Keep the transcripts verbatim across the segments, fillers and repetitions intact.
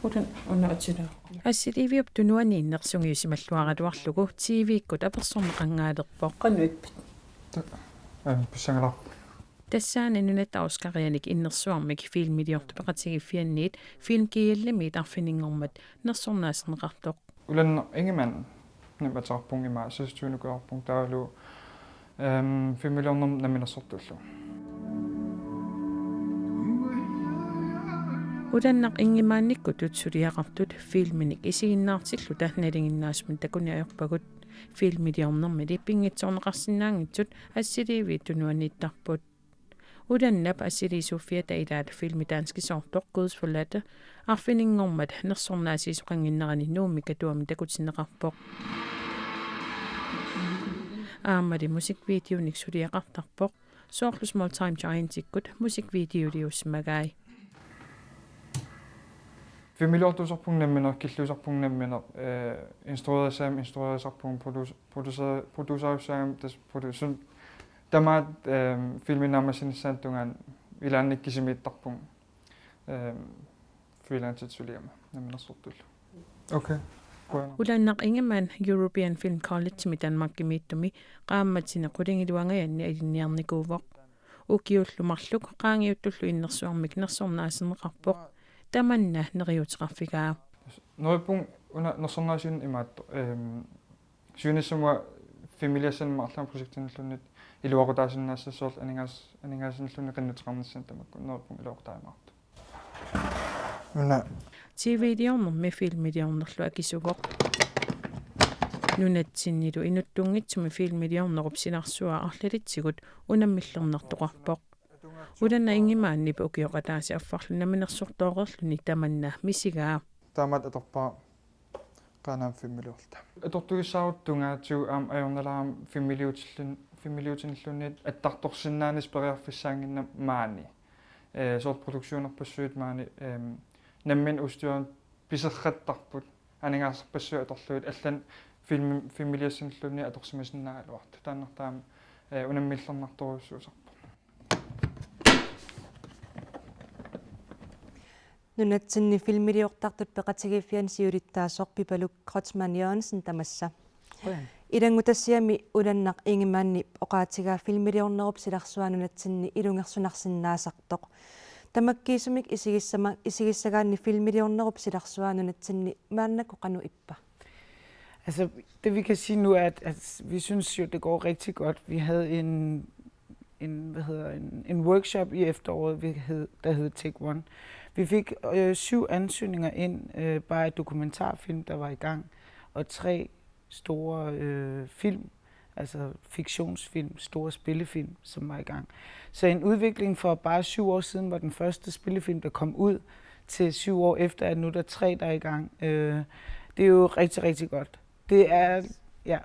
Una, una atila. Assiliiviup tunuani innersugiusimalluaraluarlugu T V-kkut apersorneqangaalerpoq. Qanoq ippa? Aa, pissangalaarpoq. Tassaana nunatta Oscarianik innersuarmik Filmiliortut Peqatigiiffianniit Film GL-imiit arfininngormat nersornaaserneqartoq. Ulannaq Ingemann ateqarpunga, ima seksogtyve ukioqarpunga, taavalu, ehm, filmiliornermut namminersortullu. Ulannaq Ingemannikkutut suliaqartut filminik isiginnaartilluta nalinginnaasumik takuneq ajorpagut. Filmiliornermili pinngitsoorneqarsinnaanngitsut assiliiviup tunuaniittarput. Ulannap assiliisuuffiata ilaat filmi danskisoortoq Guds forladte arfininngormat nersornaasiisoqannginnerani Nuummi Katuami takutinneqarpoq. Aammali musikvideonik suliaqartarpoq, soorlu Small Time Giantsikkut musikvideoliussimagai. Filmiliortuusarpunga nammineq, killuusarpunga nammineq, eh, instruerissaanga instruerisarpunga, produce-, producer-, producerissaanga tassa produ-, suut tamaat, ehm, filmi naammassinissaata tungaanut ilaanni kisimiittarpunga, ehm, freelancit suliama namminersortullu. Okay. Qujanaq. Ulannaq Ingemann European Film College-imi Danmarkimiittumi qaammatini qulingiluangajanni alinniarnikuuvoq. Ukiullu marluk qaangiuttullu innersuarmik nersornaaserneqarpoq, tamanna neriuuteqarfigaa. Neriuppunga una nersornaasiineq imaattoq. Ehm, siunissami filmiliassanik marlunnik projektinilluunniit iluaqutaasinnaassasoorl aningaas-, aningaasanilluunniit qinnuteqarnissaanut tamakku neriuppunga iluaqutaajumaartoq. Una. T V-liornermi filmiliornerlu akisuvoq. Nunatsinnilu inuttunngitsumi filmiliornerup silarsua arlalitsigut unammillernartoqarpoq. Ulannaq Ingemannip ukioq ataaseq affarlu namminersortooreerluni tamanna misigaa. Taamaat atorpara Qaanaami filmiliorluta. Atortugissaarutta tungaatigut aamma ajornalaarami filmiliutillun-, filmiliutinilluunniit attartorsinnaanissaq periarfissaannginnami maani. Eh, soorlu produktionerpassuit maani, ehm, nammineq udstyrimik piserrattarput. Aningaasarpassuit atorlugit allanut filmi-, filmiliassanilluunniit atorsimasinnaagaluartut. Taannartaaq aamma, eh, unammillernartorujussuusarpoq. Nunatsinni filmiliortartut peqatigiiffianni siulittaasoq Pipaluk Kreutzmann Jørgensen, tamassa. Qujan. Ilanngutassiami Ulannaq Ingemannip oqaatigaa filmiliornerup silarsua nunatsinni ilungersunarsinnaasartoq. Tamakkiisumik isigissama-, isigissagaanni filmiliornerup silarsua nunatsinni maannakkut qanoq ippa? Altså, det vi kan sige nu er, at, at vi synes jo, det går rigtig godt. Vi havde en, en, hvad hedder, en, en workshop i efteråret, vi hed, der hed Take One. Vi fik, øh, syv ansøgninger ind, øh, bare af dokumentarfilm, der var i gang, og tre store, øh, film, altså fiktionsfilm, store spillefilm, som var i gang. Så en udvikling fra bare syv år siden, hvor den første spillefilm, der kom ud, til syv år efter, at nu er der tre, der er i gang. Øh, det er jo rigtig, rigtig godt. Det er, ja.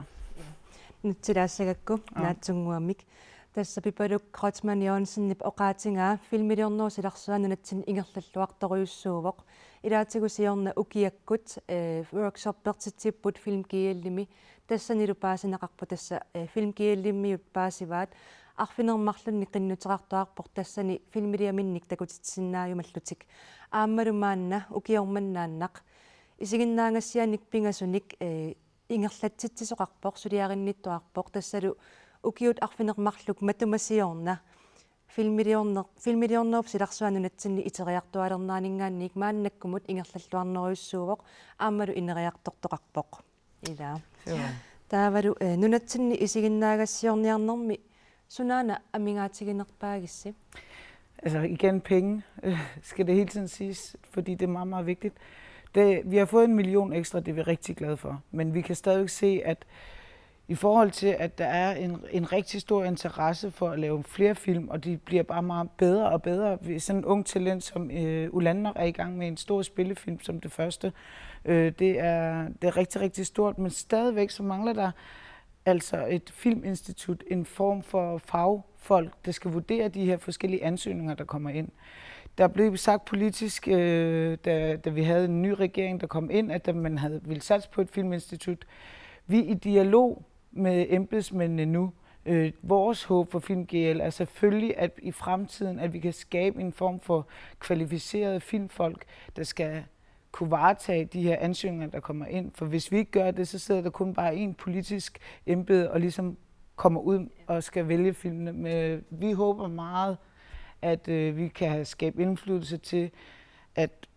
Nutsilaassagakku, ja, naatsunnguamik. Tassa Pipaluk Kreutzmann Jørgensenip oqaatigaa filmiliornerup silarsua nunatsinni ingerlalluartorujussuuvoq. Ilaatigut siorna ukiakkut, eh, workshoppertitsipput Film GL-imi. Tassanilu paasineqarpoq, tassa, eh, Film GL-imiut paasivaat. Arfineq-marlunnik qinnuteqartuarpoq tassani filmiliaminnik takutitsisinnaajumallutik. Aammalu maanna ukioq manna naannaq isiginnaagassianik pingasunik, eh, ingerlatsitsisoqarpoq, suliarinnittuarpoq, tassalu ukiut arfineq-marluk matuma siorna filmiliorner-, filmiliornerup silarsua nunatsinni iteriartuaalerneraninngaanniit maannakkumut ingerlalluarnerujussuuvoq aammalu ineriartortoqarpoq. Ilaa. Joo. Taavalu, eh, nunatsinni isiginnaagassiorniarnermi sunaana amigaatiginerpaagissi? Altså igen penge, øh, skal det hele tiden siges, fordi det er meget, meget vigtigt. Det, vi har fået en million ekstra, det er vi rigtig glade for. Men vi kan stadigvæk se, at i forhold til, at der er en, en rigtig stor interesse for at lave flere film, og de bliver bare meget bedre og bedre. Vi, sådan en ung talent som, øh, Ulanner er i gang med en stor spillefilm som det første. Øh, det er, det er rigtig, rigtig stort, men stadigvæk så mangler der altså et filminstitut, en form for fagfolk, der skal vurdere de her forskellige ansøgninger, der kommer ind. Der blev sagt politisk, øh, da, da vi havde en ny regering, der kom ind, at man havde ville satse på et filminstitut. Vi er i dialog med embedsmændene nu. Øh, vores håb for Film GL er selvfølgelig, at i fremtiden, at vi kan skabe en form for kvalificerede filmfolk, der skal kunne varetage de her ansøgninger, der kommer ind. For hvis vi ikke gør det, så sidder der kun bare en politisk embede og ligesom kommer ud og skal vælge filmene. Men vi håber meget, at øh, vi kan skabe indflydelse til, at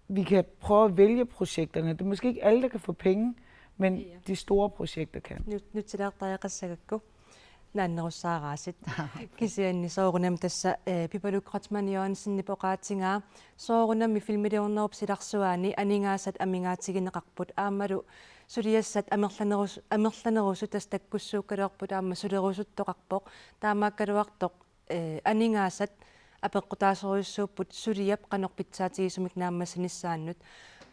vi kan prøve at vælge projekterne. Det er måske ikke alle, der kan få penge, men Ja. De store projekter kan. Nut-, nutsilaartariaqassagakku naannerussaaraasit. Kisianni soorunami tassa, eh, Pipaluk Kreutzmann Johansenip oqaatigaa, soorunami filmiliornerup silarsuaani aningaasat amigaatigineqarput aammalu suliassat amerlanerus-, amerlanerusut tassa takkussuukkaluarput aamma sulerusuttoqarpoq, taamaakkaluartoq, eh, aningaasat apeqqutaasorujussuupput suliap qanoq pitsaatigisumik naammassinissaanut.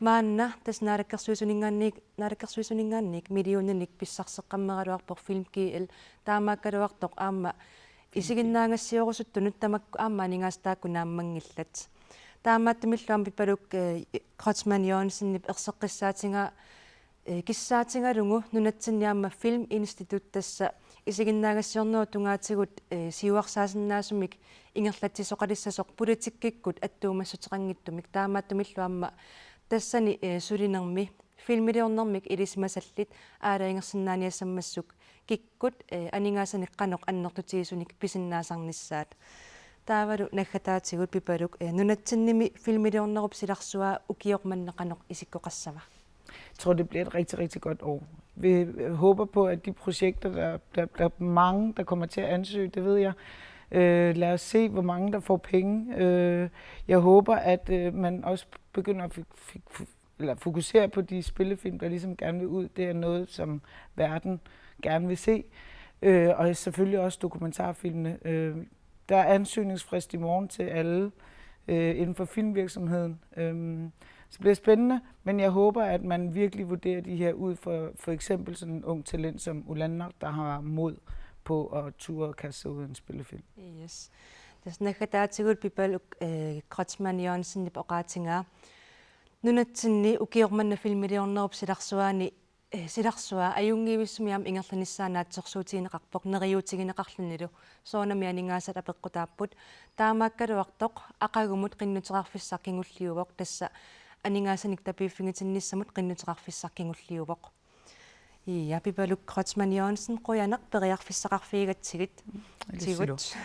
Maanna tassa naalakkersuisuninngaanniit, naalakkersuisuninngaanniit millioninik pissarseqqammeraluarpoq Film G L, taamaakkaluartoq aamma isiginnaagassiorusuttunut tamakku aamma aningaasat taakku naammanngillat. Taamaattumillu aamma Pipaluk, eh, Kreutzmann Johansenip erseqqissaatigaa, eh, kissaatigalugu nunatsinni aamma Filminstitut tassa isiginnaagassiornerup tungaatigut, eh, siuarsaasinnaasumik ingerlatsisoqalissasoq politikkikkut attuumassuteqanngitsumik, taamaattumillu aamma tassani, eh, sulinermi filmiliornermik ilisimasallit aalajangersinnaaniassammassuk kikkut, eh, aningaasanik qanoq annertutigisunik pisinnaasarnissaat. Taavalu naggataatigut Pipaluk, eh, nunatsinnimi filmiliornerup silarsua ukioq manna qanoq isikkoqassava? Jeg tror, det bliver et rigtig, rigtig godt år. Vi øh, håber på, at de projekter, der, der, der er mange, der kommer til at ansøge, det ved jeg. Øh, lad os se, hvor mange der får penge. Øh, jeg håber, at øh, man også begynder at fik, fik, eller fokusere på de spillefilm, der ligesom gerne vil ud. Det er noget, som verden gerne vil se. Øh, og selvfølgelig også dokumentarfilmene. Øh, der er ansøgningsfrist i morgen til alle øh, inden for filmvirksomheden. Øh, så det bliver spændende, men jeg håber, at man virkelig vurderer de her ud for for eksempel sådan en ung talent som Ulanner, der har mod på at ture og kaste sig ud i en spillefilm. Yes. Tassa naggataatigut Pipaluk, eh, Kreutzmann Johansenip oqaatigaa nunatsinni ukioq manna filmiliornerup silarsuaani, eh, silarsua ajunngivissumik aamma ingerlanissaa naatsorsuutigineqarpoq neriuutigineqarlunilu. Soorunami aningaasat apeqqutaapput. Taamaakkaluartoq aqagumut qinnuteqarfissaq kingulliuvoq, tassa aningaasanik tapiiffigitinnissamut qinnuteqarfissaq kingulliuvoq. Ja, Pipaluk Kreutzmann Johansen, qujanaq periarfissaqarfigigatsigit. Ilissilu. Tigut.